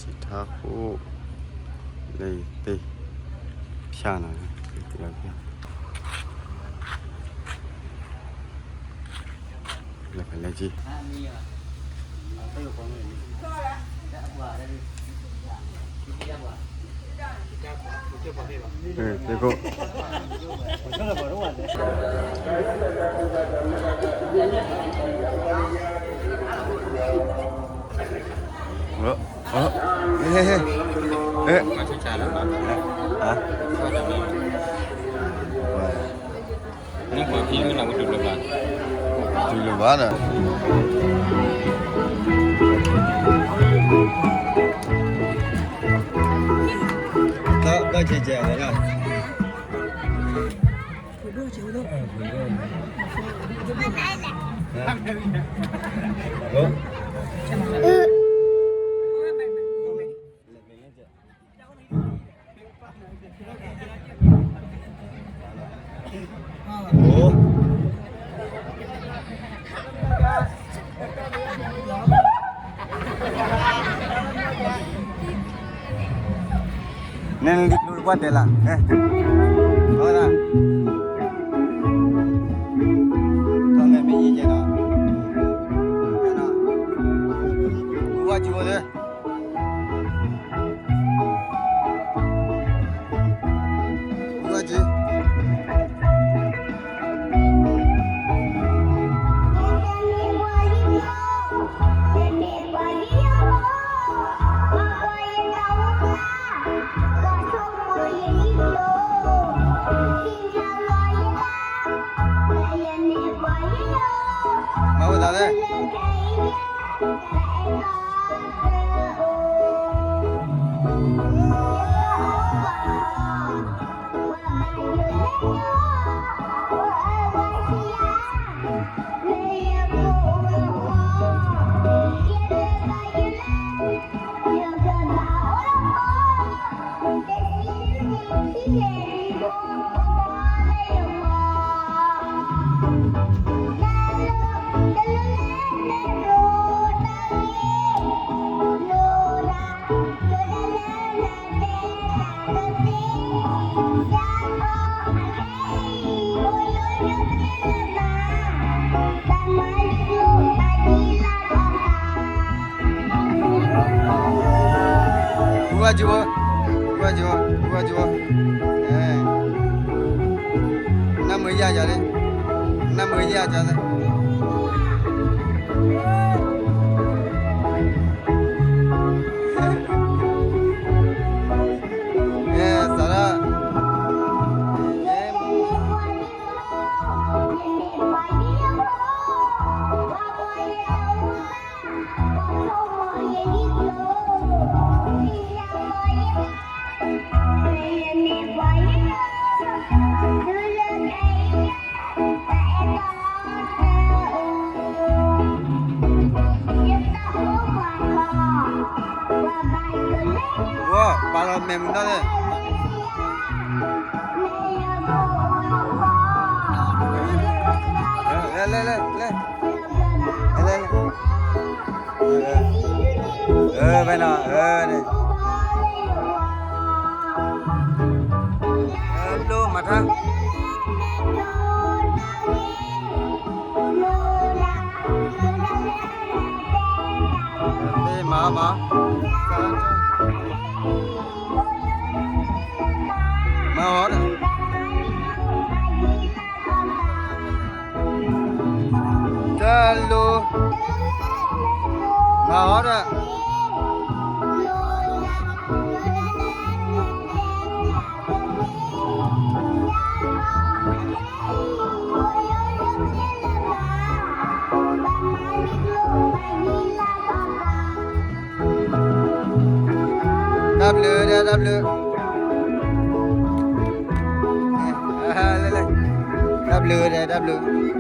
စံးထါဃိ လၢယသ့ၣ် ဖၠၣ်နီၤ လၢဖၠၣ် လၢကလဲၤကံ သ့ၣ်ခိၣ် တုၤလၢၤဘၣ်ဒီး တၢ်ကဲကဲဝဲဒၣ် န့ၣ်လံကျိတပှၢ်တဲလၢ အဝဲဒၣ် ထီၣ်မဲာ်မ့ၢ်ယံၤကဲနီၤ ဝါကၠူဝဲသ့ ဝါကၠူ မၤဝဲသးလဲၣ် ဝါကၠူ ဝါကၠူ ဝါကၠူ နမ့ၢ်ယၤယၤလံ နမ့ၢ်ယၤယၤလံ အဲ စရၣ် ဝဲ ပာ်လီၤမဲာ်မုၢ်နီၢ်သ့ၣ် လဲၤ လဲၤ လဲၤ လဲၤ လဲၤ လဲၤ လဲၤ အၢ ဖဲနီၤ အၢ န့ၣ် လိၣ်မၤထါ မၤ မၤ မၤအီၤဒီး တၢ်လိၤ မၤအီၤဒီး တၢ်ဘျုးဒဲး တၢ်ဘျုး လဲၤ လဲၤ တၢ်ဘျုးဒဲး တၢ်ဘျုး တၢ်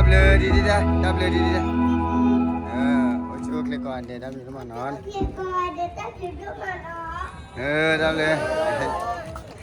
ဘျုးဒံးဒံးဒဲး တၢ်ဘျုးဒံးဒံးဒဲး အိၣ်ဆူၣ်အိၣ်ချ့ကိးဂၤဒဲး တၢ်ဘျုးဒိၣ်မးနီၤ တၢ်ဘျုး တၢ်ဘျုး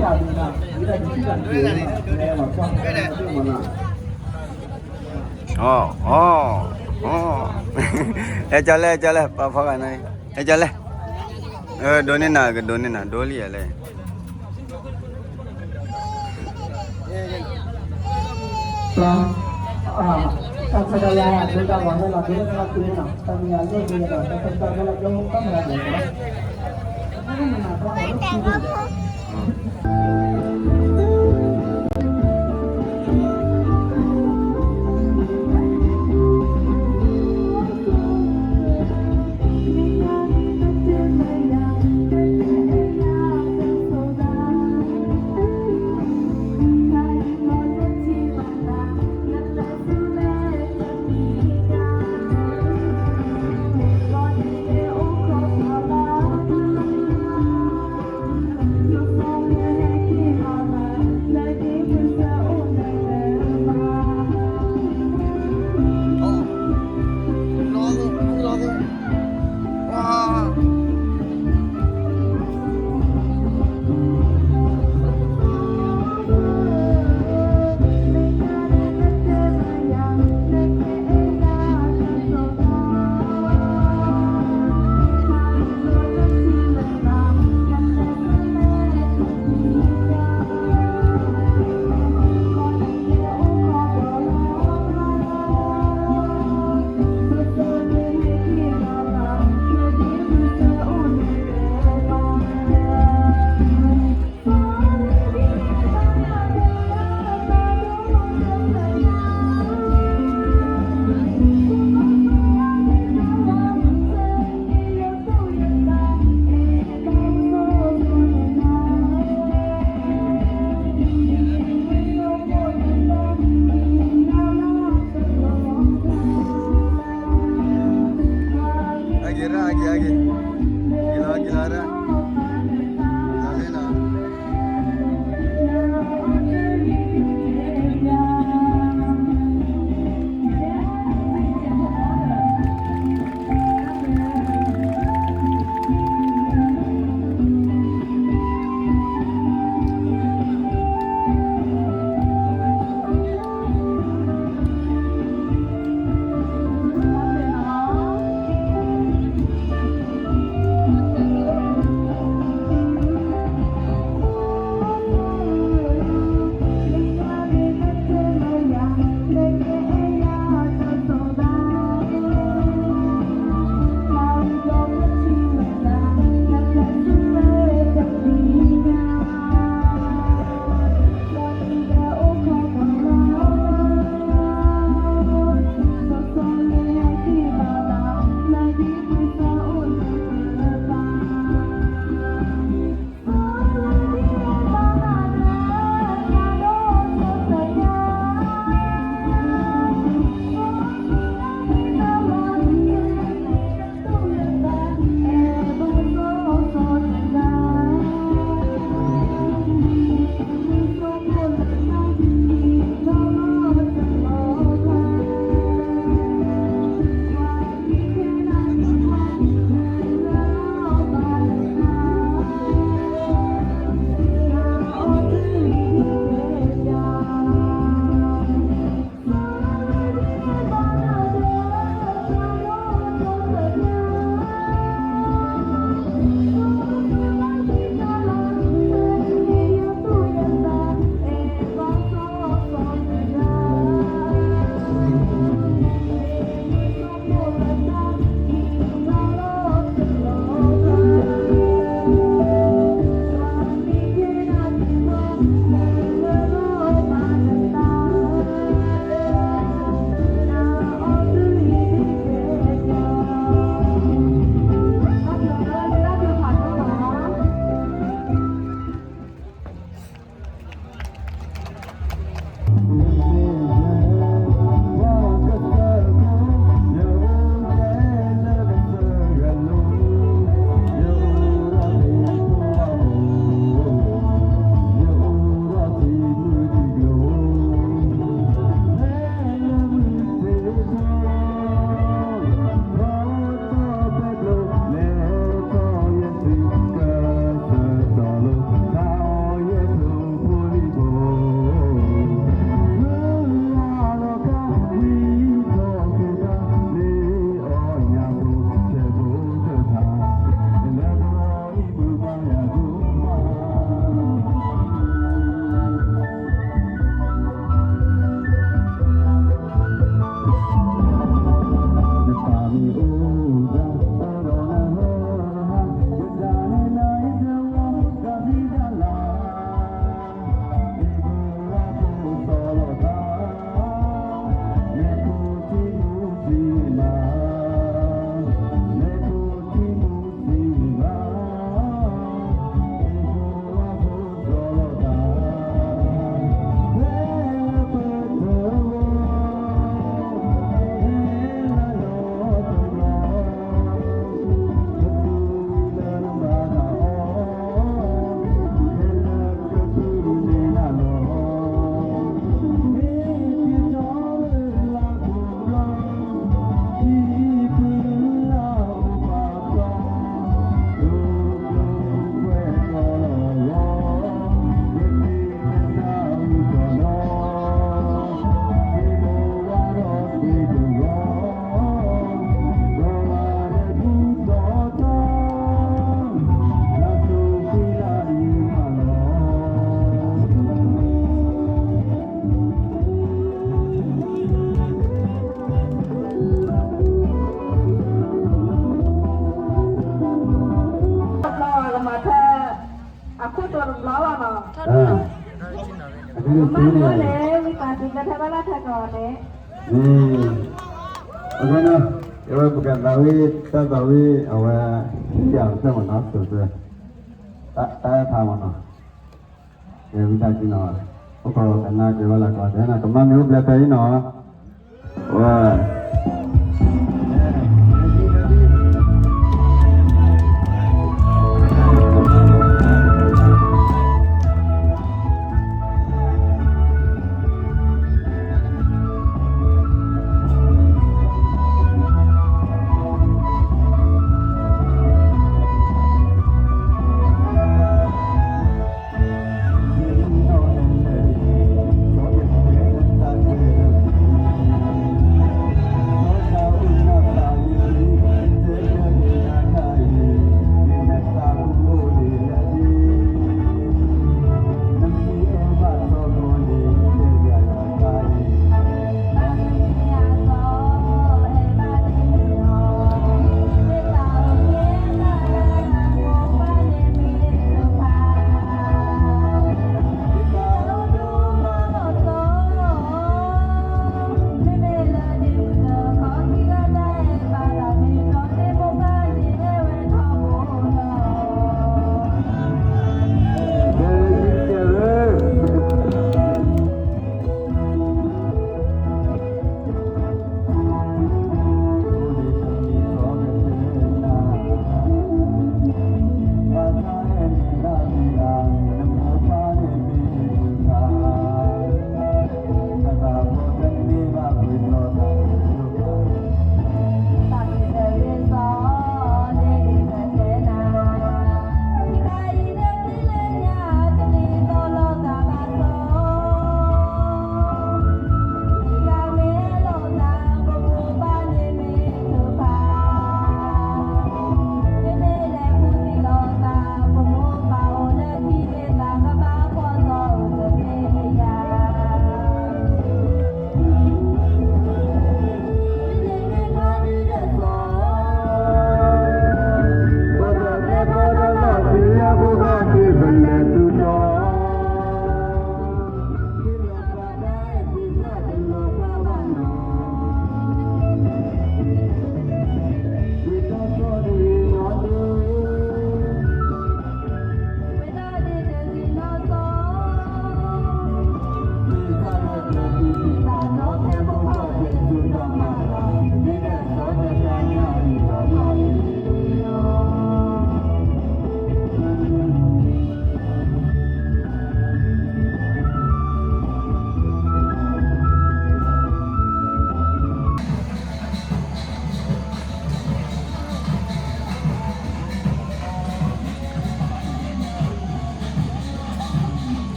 အီၣ် အီၣ် အီၣ်, ဟဲကၠီလဲၣ် ကၠီလဲၣ် ပာ်ဖီဂာ်နီၤ, ဟဲကၠီလဲၣ်, ဒိးန့ၢ်နၤ ကဒိးန့ၢ်နၤ ဒိးလံယၤလဲၣ်. မ့ၢ်လဲၣ် ဝံသးစူၤ ကထၢဘၣ်လၢထးကီးန့ၣ်, အဃိန့ၣ် အဝဲပကသးဝံၣ် တၢ်သးဝံၣ်အဝဲ ယၤတဖျၢၣ်မ့ၢ်နီၤ စိၤသၢ တၢ်အဲၣ်ဖးမ့ၢ်နီၤ, ကဲဝံသးစူၤနီၤ, အိၣ်ခိးကနၣ်က့ၤဝဲလၢကီး တဲနီၤ ကမၣ်မ့ၢ်အိၣ်ဘျဲၣ်တဲအံၤနီၤ, ဝဲ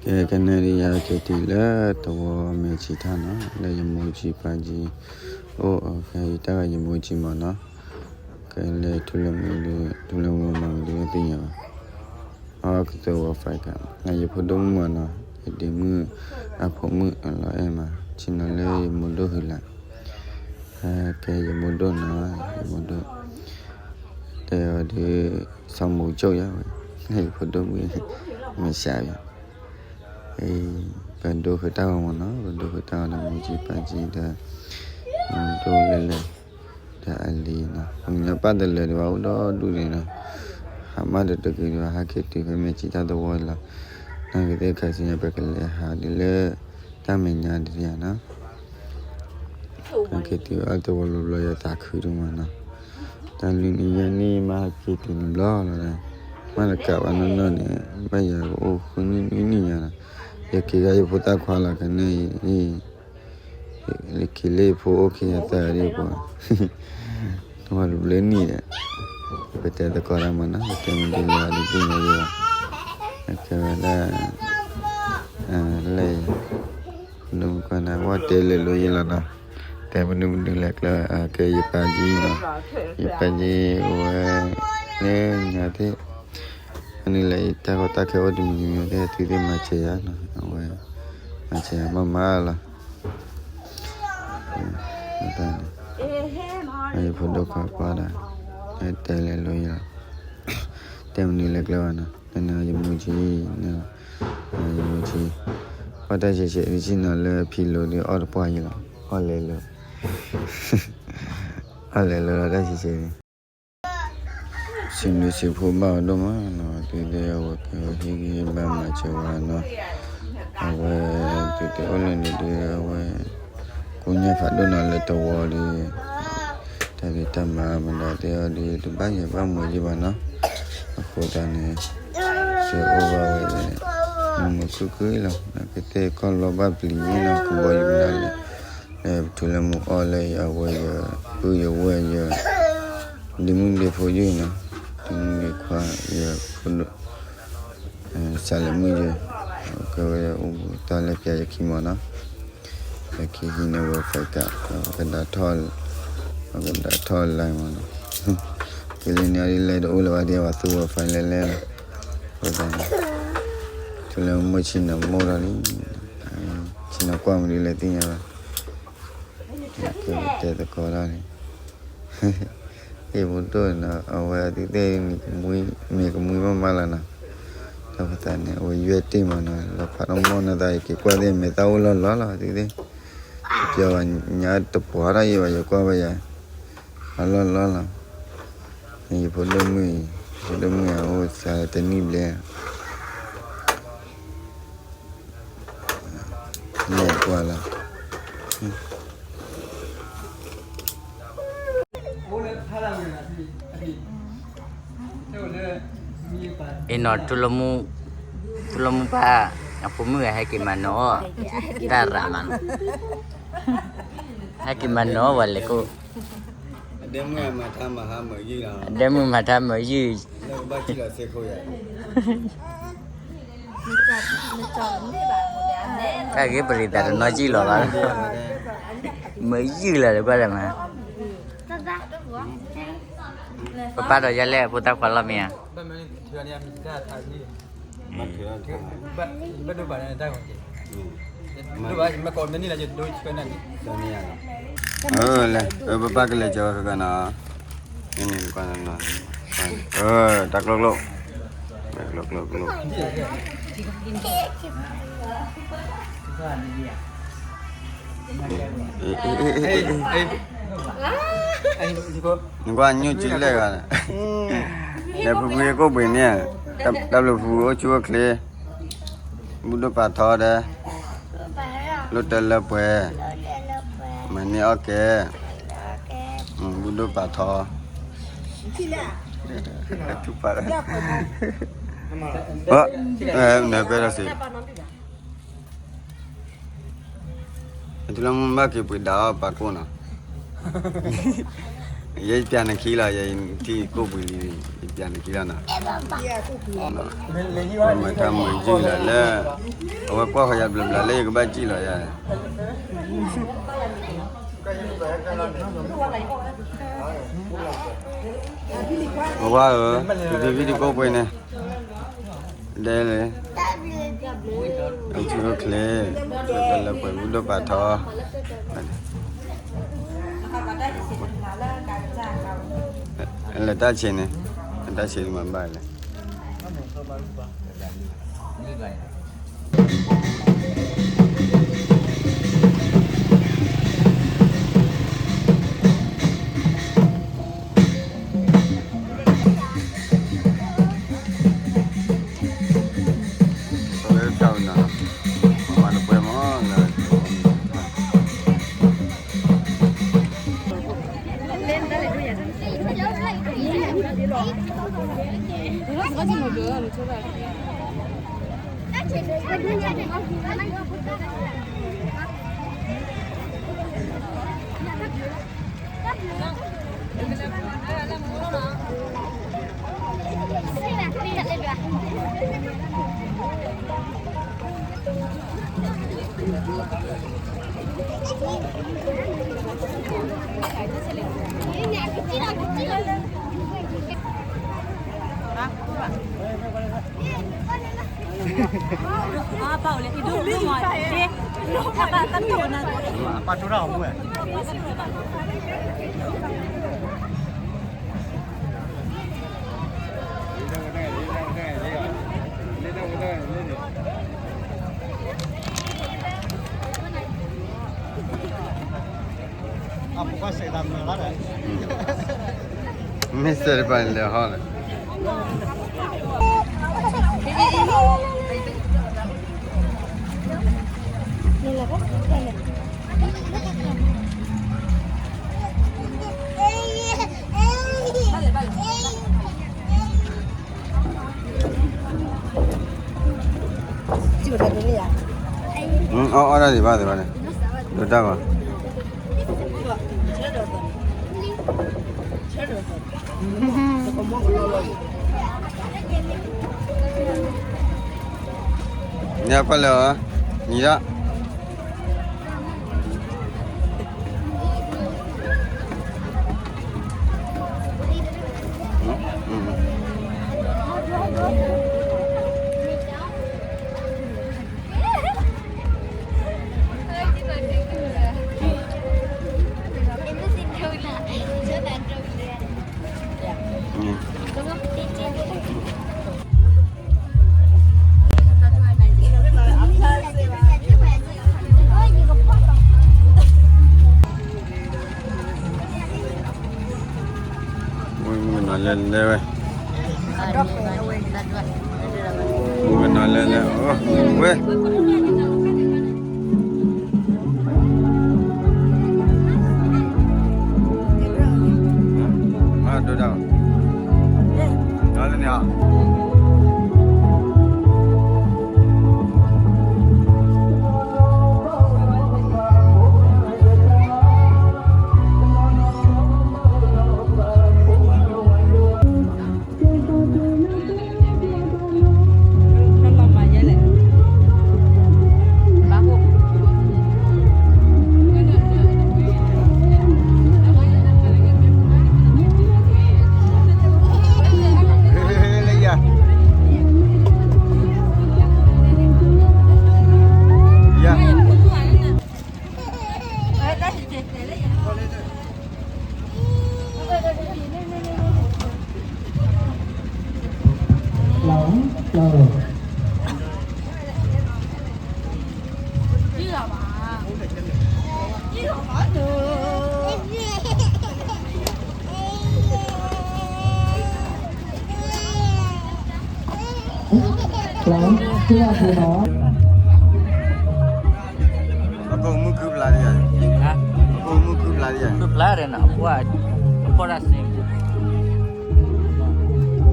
ကဲ ကနံၣ်အံၤ ယဟဲက့ၤတုၤလၢသဝီမဲာ်ဆံးထၣ်နီၤ လၢယမိၢ်ကၠံပၢ်ကၠံ အိၣ်အီၤ ခဲအံၤတၢ်ဂၤယမိၢ်ကၠံမးနီၤ ကလဲၤထူလၢမုၢ်ဒု ထူလၢမုၢ်မၤမနုၤတသ့ၣ်ညါဘၣ် အီကသၢဝီ five က ယဖိဒိၣ်မုၣ်မးနီၤ ယဒ့မုၣ်အဖိမုၣ်အလီၤအဲၣ်မး ဆ့ၣ်နီၤလၢယမိၢ်ဒိၣ်ဃုာ်လၢ် ကဲယမိၢ်ဒိၣ်နီၤ ယမိၢ်ဒိၣ် တဲအီၤဒုး စီၤမိၤကၠိၣ်ယါဝဲ ယဖိဒိၣ်မုၣ် မဲာ်ဆှးယါ ပဒိဃုာ်တၢ်ဂီၤမးနီၤ ပဒိဃုာ်တၢ်ဂီၤဒီးမိၢ်ကၠံပၢ်ကၠံဒီး မိၢ်ဒိၣ်လဲၣ်လဲၣ် ဒီးအလံၤနီၤ ပှၤကညီပၢ်တလၢာ်ဒံးဘၣ် အိၣ်ဒီဒူၣ်န့ၣ်နီၤ ဟးမၢ်ဒီးတဂ့ၤဒံးဘၣ် ဟဲက့ၤတုၤဖဲမဲာ်ဆံးထၣ်သဝီလီၤ နာ်က့သ့ၣ်ခါဆူညါ ပကလဲၤဟးဒ်လၢ တၢ်မဲာ်ညါဒ်ယါနီၤ ဟဲက့ၤတုၤအသဝီလီၤဘျီ ယသးခုဒိၣ်မးနီၤ တၢ်လွံၢ်နံၣ်ယဲၢ်နံၣ်မး ဟဲက့ၤတုၤန့ၣ်ဘျီလီၤဒီး မ့ၢ်တကးဘၣ်နီၢ်နီၢ်န့ၣ် ဘၣ်ယၤကအိၣ်ဃုနံၣ်နွံနံၣ်ညါနီၤ ယက့ၤဂၤယဖိသၣ်ခွါလီၤ ကန့ၣ်အံၤ လၢခံလၢယဖိအိၣ်ခံဂၤသၢဂၤဒ်ပှၤ တမၤတဘျုးနံၣ်ဒီး ပတဲသကိးတၢ်မးနီၤ ပတဲမနုၤလဲၣ် အဒုးသ့ၣ်ညါယဲဘၣ် ကဲဝဲဒၣ် လဲၣ် ဒိၣ်မုၣ်ကွၢ်နၤ ဝဲတဲလၢာ်လိၤယဲလီၤနီၤ တဲမနုၤမနုၤလဲၣ်ကျၢၤ ကဲယပၢ်ကၠံနီၤ ယပၢ်ကၠံအိၣ်ဝဲ လၢညါသ့ၣ် အနုၤလဲၣ် တၢ်ကီတၢ်ခဲအိၣ်တမံၤမံၤသ့ၣ် သုသ့ၣ်မၤစၢၤယၤနီၤ အဝဲ မၤစၢၤယၤမးမးလီၤ တၢ်န့ၣ် ယဖိဒိၣ်ခွါကွၢ်ဒီး တဲလဲၤလိယၤ, တဲမနုၤလဲၤကျဲဘၣ်နီၤ, တန့ၣ်ယမူကၠံ, ယမူကၠံ, ပှၤတၢ်ဆဲးဆဲးဒ်ဆ့ၣ်နီၤလၢဖံးလိၤဒီးအီၣ်တပှၢ်ယံၤလီၤ, အီၣ်လဲၤလိၤ, အီၣ်လဲၤလိၤလီၤတၢ်ဆဲးဆဲးန့ၣ် စံးဘျုးစံးဖှိၣ်ဘၣ်အီၤဒိၣ်မးနီၤ, တုၤဒၣ်အဝဲကဟ့ၣ်ဂံၢ်ဟ့ၣ်ဘါမၤစၢၤဝဲနီၤ, အဝဲတုၤတအိၣ်လၢန့ၣ်ဒုး အဝဲ ကိညၢ်ဖးဒိၣ်နီၤလၢတဝီဒီး တၢ်ဖံးတၢ်မၤမတၤသ့ၣ်အီၤဒုး တဘၣ်ယဲၢ်ဘၣ်မၤယံာ်ဘၣ်နီၤ, အဃိသတးန့ၣ် ကအိၣ်ဘၣ်ဝဲ မုာ်ခုၣ်ခုၣ်လီၤ, ကတဲကီၢ်လီၤဘၣ်ပျံၤယံၤနီၤ, ကဘီယူၤမနုၤလဲၣ်, လၢပထူလၢမူအီၣ်လၢယအဝဲယ ပုၢ်ယဝဲၢ်ယ ဒ့မုၣ်ဒ့ဖိယုၢ်နီၤ, ဒ့မုၣ်ဒ့ခွါယ ဖိဒိၣ် စးလဲၤမုၣ်ယဲ, ကဝဲအိၣ်ဘူးတၢ်လၢပျၢၤယခံမီၤနီၤ, ယခံဟံးန့ၢ်ဝဲ ဖဲကး ပကဒါထီၣ်, ပကဒါထီၣ်လဲမီၤနီၤ, ကလံၤန့ၣ်အီၤဒ်လဲၣ်တအိၣ်လၢၤဘၣ်ဒ်အဝဲသူဝဲဖဲလဲၣ်လဲၣ်လီၤ, အဃိသတးန့ၣ် တုၤလၢမုၢ်ဆ့ၣ်နီၤမိၢ်ဒီးလံ, ဆ့ၣ်နီၤကွၢ်မနုၤလဲၣ်သ့ၣ်ညါဘၣ်, ကတဲသကိးတၢ်န့ၣ် ဟ့ၣ်ဖိဒိၣ်နီၤ အဝဲသ့ၣ်သ့ၣ် မ့ၢ်ကမှံမးမးလီၤနီၤ, တၢ်ပသးန့ၣ် အဝဲယွဲၢ်တ့ၢ်မးနီၤ လီၤဖးထီၣ်မိၢ်နီၢ်သး ယက့ၤကွၢ်သ့ၣ် မဲာ်သၣ်အိၣ်လီၤလီၤလီၤသ့ၣ်သ့ၣ်, ပျီဘၣ်ညါတပှီၤထီၣ်ယံၤဘၣ် ယကွၢ်ဘၣ်ယၤ, အလီၢ်လီၢ်လီၤ, ယဖိဒိၣ်မုၣ်အံၤ ဖိဒိၣ်မုၣ်အံၤ အိၣ်သးတနံၣ်ဘျဲၣ် လဲၤကွၢ်လီၤ. အ့ၣ်နီၤ ထူလၢမူပၢ် အဖိမုၣ်ဂၤဟဲက့ၤမၤနီၤအီၣ် တၢ်ရၤမးနီၤ, ဟဲက့ၤမၤနီၤအီၣ်ဝဲလဲၤကိၣ်, ဒဲမုၣ်မၤထါမၤယုၢ် တၢ်ဂ့ၢ်ပရံးသးတနီၤကံၣ်လီၤဘၣ်, မၤယုၢ်လီၤတကွၢ်လၢမး, ပပၢ်ဒီးယဲလဲၣ် အဖိသၣ်ခွါလီၤမ့ၢ်ဧါ, ဘၣ်ဒိဘၣ်န့ၣ်တၢ်ဂီၤက့ၤ, လဲၤ ပပၢ်ကလဲၤကၢၤဝဲခဲကနၤ, တၢ်ကျိကျိ, ကျိကျိကျိ နကွၢ်ညိၣ်ကၠံလဲၣ်ဂၤ, လဲၤဖုဖုကိၣ်ပှ့ၤန့ၣ်, တၢ်ဘျုးဖုအိၣ်ဆူၣ်အိၣ်ချ့, ဘူၣ်ဒိၣ်ပာ်ထီဒီး, လိၣ်တၢ်လၢပှဲၤ, မၤန့ၢ်အီၣ်ကဲ, ဘူၣ်ဒိၣ်ပာ်ထီ, ထူပာ်, နပဲထီၣ်စ့ၢ် ထူလၢမူဘၣ်က့ၤပှ့ၤဒၣ်အီၣ်ပာ်ကိၣ်နီၤ, ယဲယပျၢ်နခံလီၤ, ယထံၣ်ကိၣ်ပှ့ၤလံ, ယပျၢ်နခံလီၤနီၤ, မၤတၢ်မၤယုၢ်လီၤလၢ, အဝဲကွၢ်ဃီၤယၤဘျီဘျီလၢယကဘၣ်ကံၣ်လီၤယၤ, အဝဲဧၢ, ဖံဖံဖံတကိၣ်ပှ့ၤန့ၣ် ဒဲလဲၣ်, အိၣ်ဆူၣ်အိၣ်ချ့, တၢ်လၢပှဲၤဘူၣ်ဒိၣ်ပာ်ထီ, လဲၤတၢ်ဆံးန့ၣ်, တၢ်ဆံးမၤဘၣ်လဲၣ်. မ့ၢ်စဲးတပၤန့ၣ်လဲၤဟီလဲၣ်. အီၣ်အီၣ်ဒၣ်ဒံးဘၣ်သ့ၣ်ဘၣ်န့ၣ်, ဒိတၢ်ဘၣ်. ညါပၢ်လဲၤအီၤ, နံၤဒၣ်. မုၢ်ကနီၤလဲၤလဲၤဝဲ, မုၢ်ကနီၤလဲၤလဲၤ, အိၣ်ဝဲ. ဒိတၢ်, လၢန့ၣ်ဧါ. ပကိးမုၢ်ခုၣ်ဖျါဒ်ယၤ, ပကိးမုၢ်ခုၣ်ဖျါဒ်ယၤ, ခုၣ်ဖျါဒီးနီၤ, ပှၤ, ပှၤဒၣ်စ့ၢ်ကီး,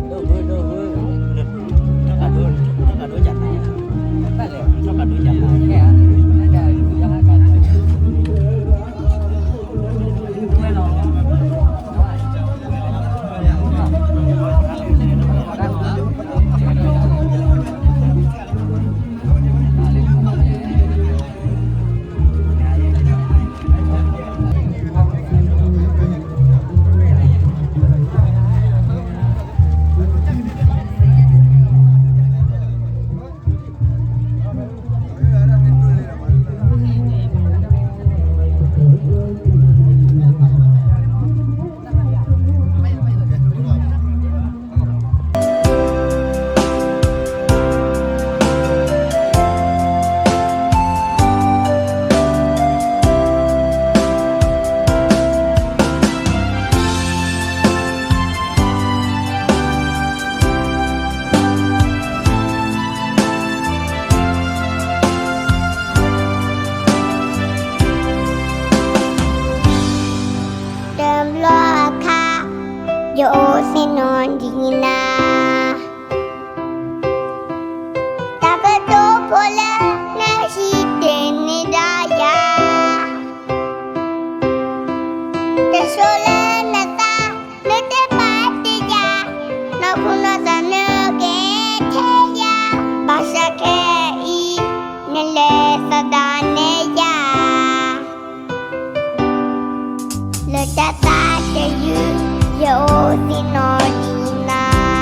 ဒိၣ်ဒိၣ်ဒိၣ်ဒိၣ်, ထီၣ်ကးဒိ, ထီၣ်ကးဒိယၤ, ဘၣ်လဲၣ်, ထီၣ်ကးဒိယၤ, တဘျီအခါ ယအိၣ်သ့ၣ်နီၣ်ဒံးနၤ, တၢ်ကတိၤဖိလၢနဟံးတ့ၢ်န့ၢ်ဒၣ်ယၤ, တဆိလၢနသး နတဘၣ်တ့ၢ်ယၤ, နီၢ်ခိနီၢ်သးနကဲထဲယၤ, ဘၣ်ဆၣ်ခဲအံၤ နလဲၤသဒၣ်နဲယၤ လၢတၢ်သးတယုၢ်, ယအိၣ်သ့ၣ်နီၣ်ဒံးနၤ.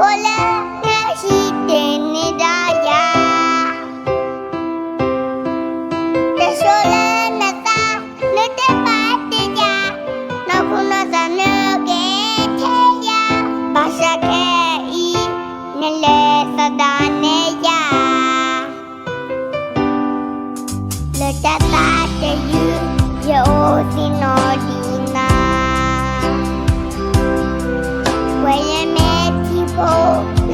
အိၣ်လၢနဟံၣ်တ့ၢ်န့ၢ်ဒၣ်ယၤ, တဆိလၢနသး နတဘၣ်တဲယၤ, နီၢ်ခိနီၢ်သးနကဲထဲယၤ, ဘၣ်ဆၣ်ခဲအံၤ နလဲၤသဒၣ်နဲယၤ လၢတၢ်သးတယုၢ် ယအိၣ်သ့ၣ်နီၣ်ဒံးနၤ, ဝဲယမ့ၢ်ထံဖိ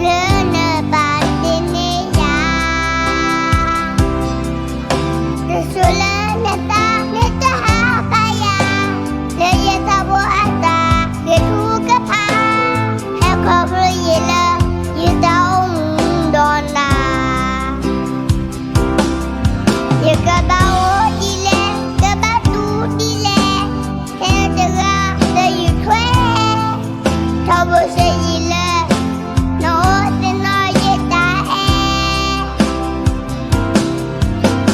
လၢနဘၣ်သ့န့ၢ်ယၤ, တဆိလၢနသး နတဟးဘၣ်ယၤ, လၢယသးဘိအသး ဂ့ၤထူကဖး, ဟဲခီဖျိယံၤလၢ ယသးအိၣ်မူဒီးနၤ ယကဘၣ်အိၣ်ဒ်လဲၣ်, ကဘၣ်တူၢ်ဒ်လဲၣ်, ဟဲတဂၤလၢယထွဲ, ထီဘိစဲယံၤလၢ နအိၣ်သ့ၣ်နီၣ်ယတၢ်အဲၣ်,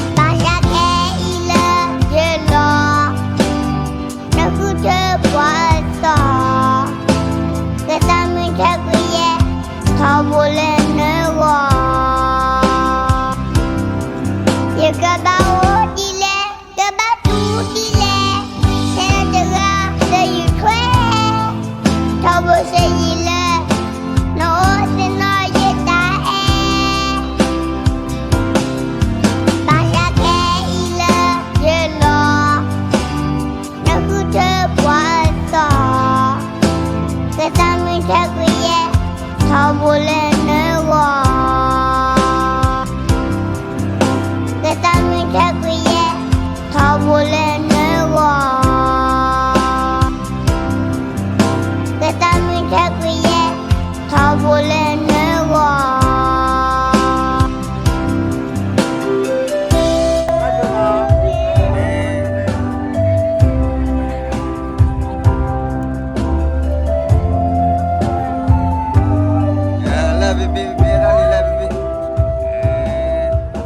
ဘၣ်ဆၣ်ခဲအံၤလၢယလီၤ နဃုထၢပှၤသီၣ်, ကသးမုၢ်ထၢကွံာ်ယဲ ထီဘိလၢနဂီၢ်, ယကဘၣ်အိၣ်ဒ်လဲၣ်, ကဘၣ်တူၢ်ဒ်လဲၣ်, ဟဲတဂၤလၢယထွဲ, ထီဘိစဲယံၤလၢ နအိၣ်သ့ၣ်နီၣ်ယတၢ်အဲၣ်, ဘၣ်ဆၣ်ခဲအံၤလၢယလီၤ နဃုထၢပှၤသီၣ်, ကသးမုၢ်ထၢကွံာ်ယဲ ထီဘိလၢနဂီၢ်, ကသးမုၢ်ထၢကွံာ်ယဲ ထီဘိလၢနဂီၢ်, ကသးမုၢ်ထၢကွံာ်ယဲ ထီဘိလၢနဂီၢ်. Love you, baby, love you, love you, baby.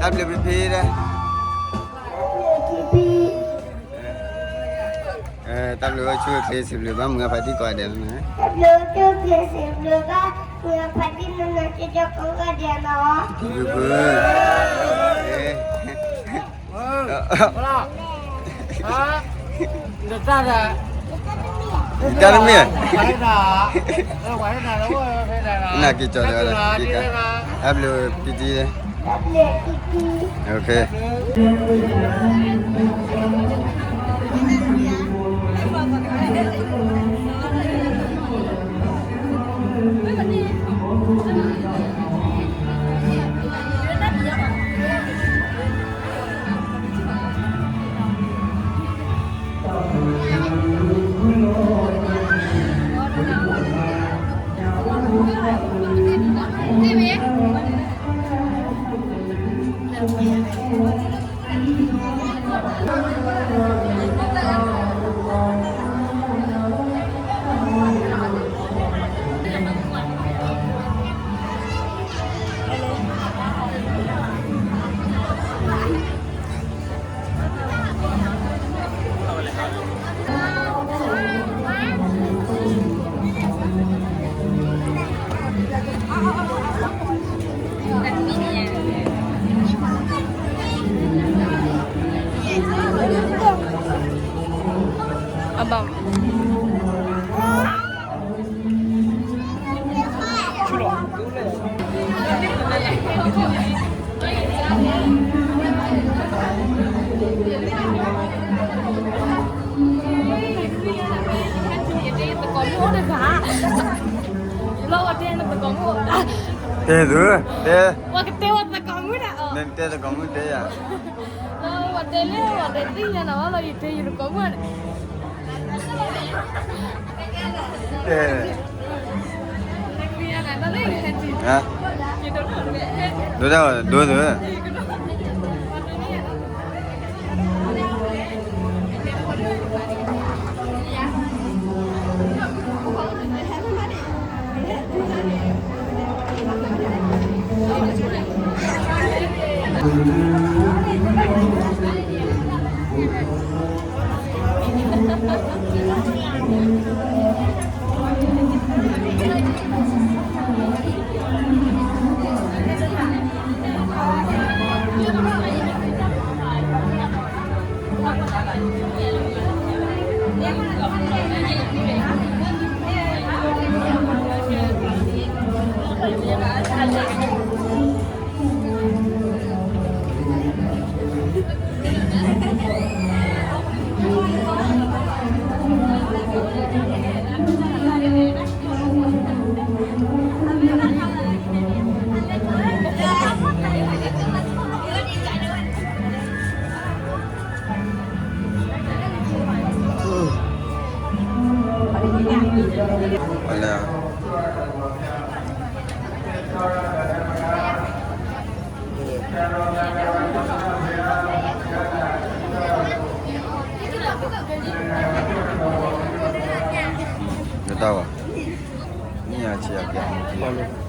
တၢ်ဘျုးဖဲဖဲဒၣ်လၢ တၢ်ဘျုးအိၣ်ဆူၣ်အိၣ်ချ့ စံးဘျုးဘၣ်မုၢ်ဂၢ်ဖါတံၢ်ကိးဂၤဒဲးလီၤ. တၢ်ဘျုးအိၣ်ဆူၣ်အိၣ်ချ့ စံးဘျုးဘၣ်မုၢ်ဂၢ်ဖါတံၢ် နီၢ်နီၢ်ကၠီကၠီကိးဂၤဒဲးလီၤ. တၢ်ဘျုးဖဲ တၢ်တမ့ၢ် နာ်က့ၤကၠီၤဒီး တၢ်ဘျုးပံတံ အဘၣ် တဲသု တဲ ပှၤကတဲဝဲသကိးမုၣ်ဒၣ်အီၤ နတဲသကိးမုၣ်တဲယၤ လၢဝဲတဲလၢဝဲတဲသ့ၣ်ညါနၤဝဲလီၤ ယတဲယသကိးမုၣ်န့ၣ် တဲ ဒိဒၣ်ဒိသု Thank you. အလဲၣ်, နတၢ်ဘၣ်, နံၣ်အဆံအပျးမူကံၢ်.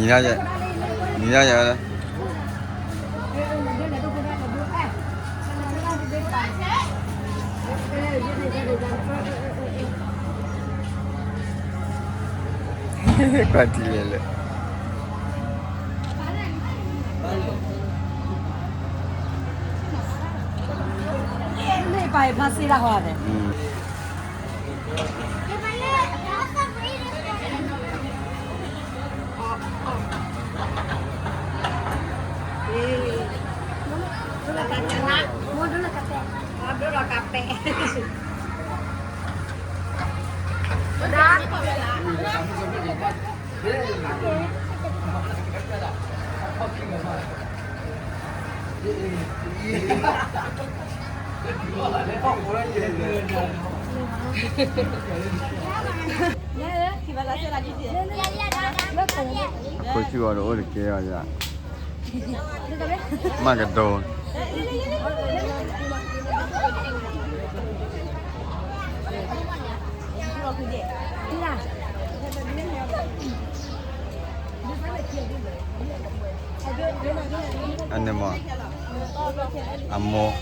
နံၤဒၣ်ယဲ, နံၤဒၣ်ယဲလၢ ကွၢ်ထံလဲၣ်လဲၣ်, န့ၣ်ပာ်ဖျါစ့လၢဟီဒဲး. ခိၣ်ဆူၣ်အီၤတအိၣ်တကဲအီၤယၤ, မၤကဒိ, အန့ၣ်မ့ၢ် အမိၢ်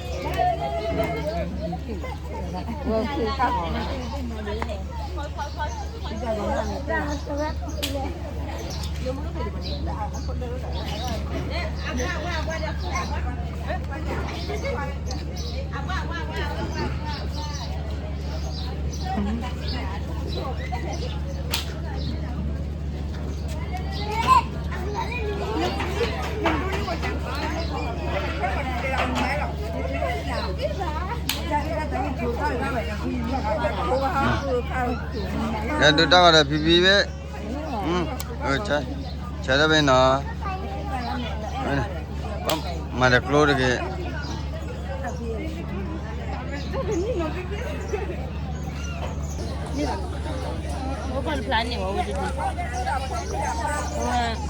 ဒိၣ်တၢ်ဝဲဒီးဖံဖံဘ့ၣ်, ဆၢထၢၣ်ဘ့ၣ်နီၤ, မၤဒီးကျိတက့ၢ်. ဝဲ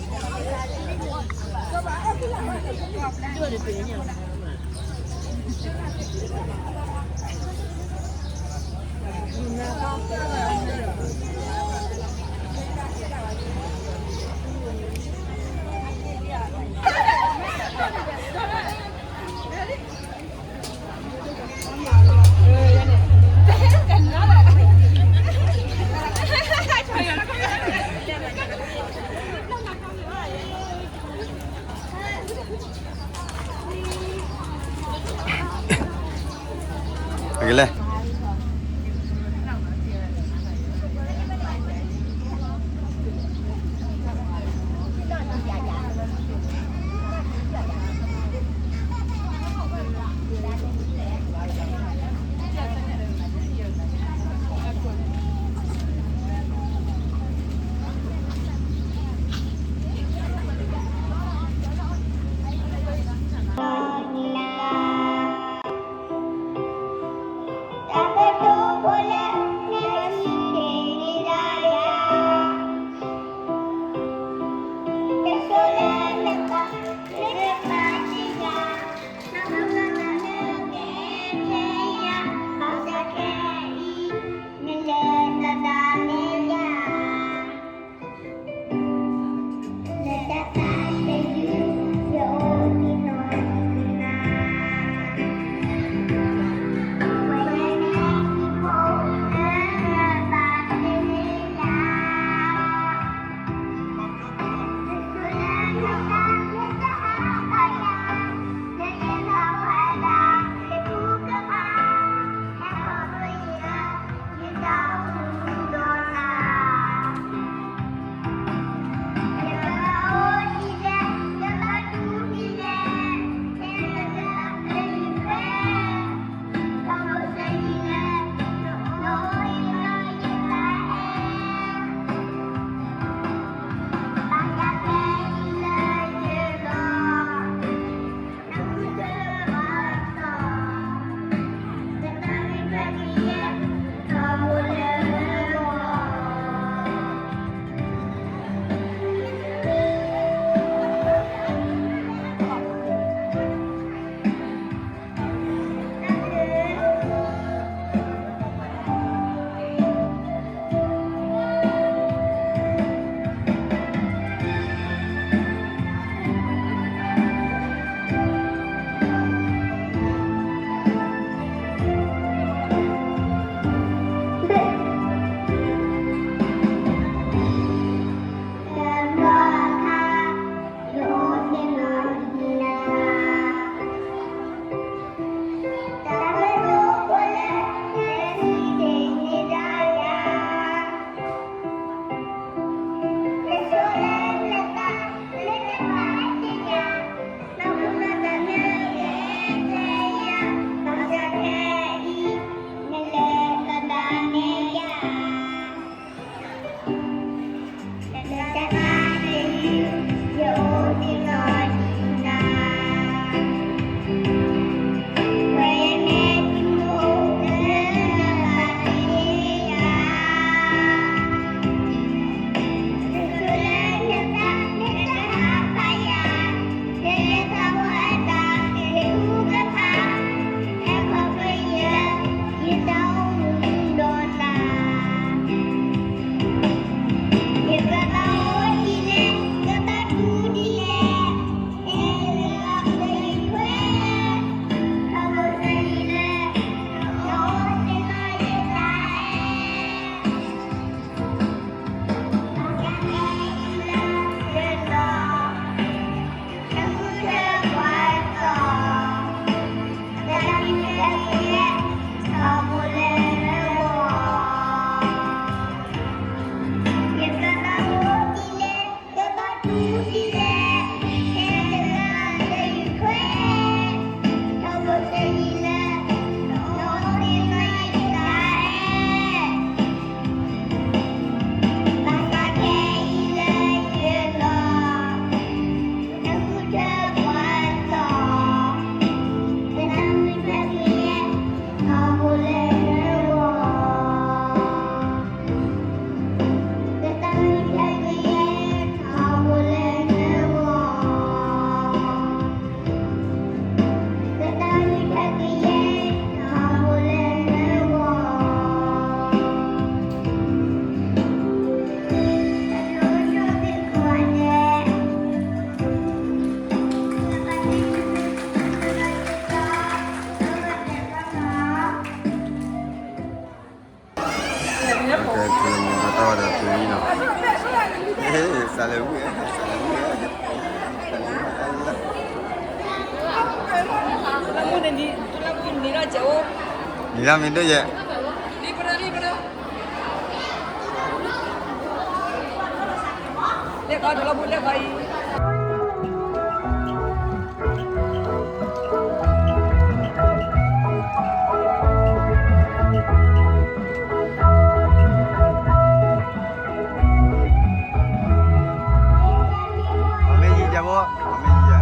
ကဲ ထူလၢမူဒီးတၢ်ဝဲဒီးပလံနီၤ, စးလၢဝံၣ် စးလၢဝံၣ် နံၤလၢမ့ၢ်ဒိၣ်ယဲၢ်, လဲၤဃီၤတလီၤပူၤလဲၤဃီၤအံၤ မ့ၢ်ယံၤယၤဘိ, မ့ၢ်ယံၤယၤ,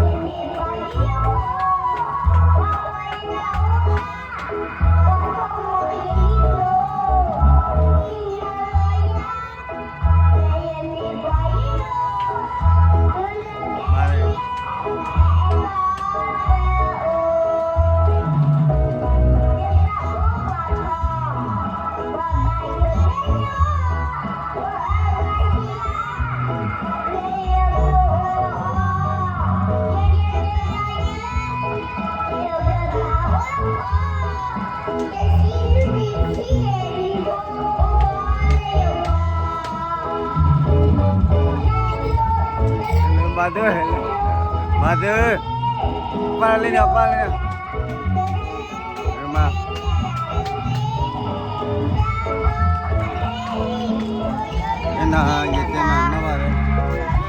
မၤသၢ, မၤသၢ, ပၢ်လၢန့ၣ် ပၢ်လၢန့ၣ် မၤ နယတဲနၤနီၢ်ဘၣ်လၢ အ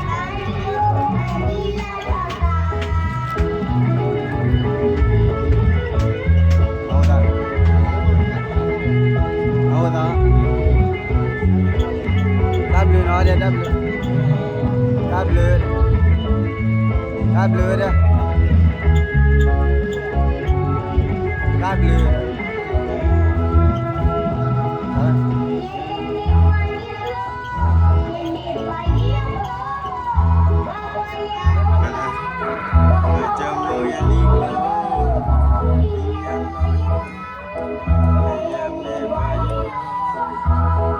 ဝဲဒၣ် အဝဲဒၣ် တၢ်ဘျုးနီၤ တၢ်ဘျုး တၢ်ဘျုး တၢ်ဘျုးဝဲဒၣ် တၢ်ဘျုး လဲၤကီဘုခ့သၣ် ဘုခ့သၣ် တၢ်ဘျုးဒီး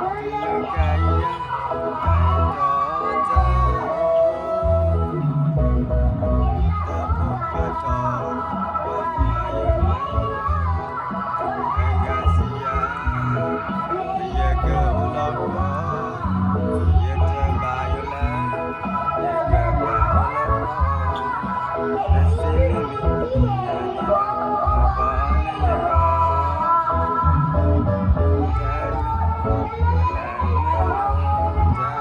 လဲၤန့ၣ်ဖံဖံ လဲၤန့ၣ်ဖံဖံ တၢ်ဘျ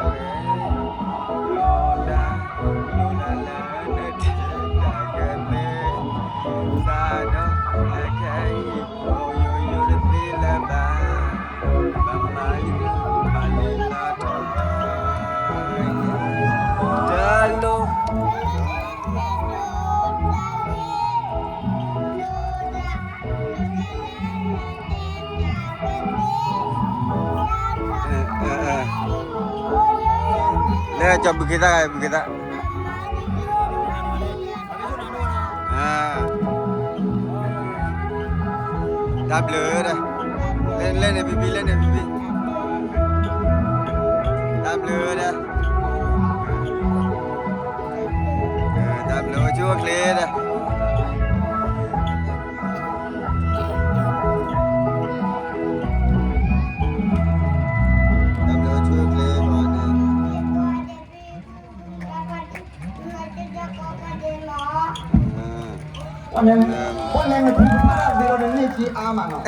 ုးဒီး တၢ်ဘျုးအိၣ်ဆူၣ်အိၣ်ချ့ဒီး တၢ်ဘျုးအိၣ်ဆူၣ်အိၣ်ချ့ဒီး ပှၤလဲၤနထံၣ်တဖၣ်သ့ဒီးနန့ၢ်က့အါမးနီၤ.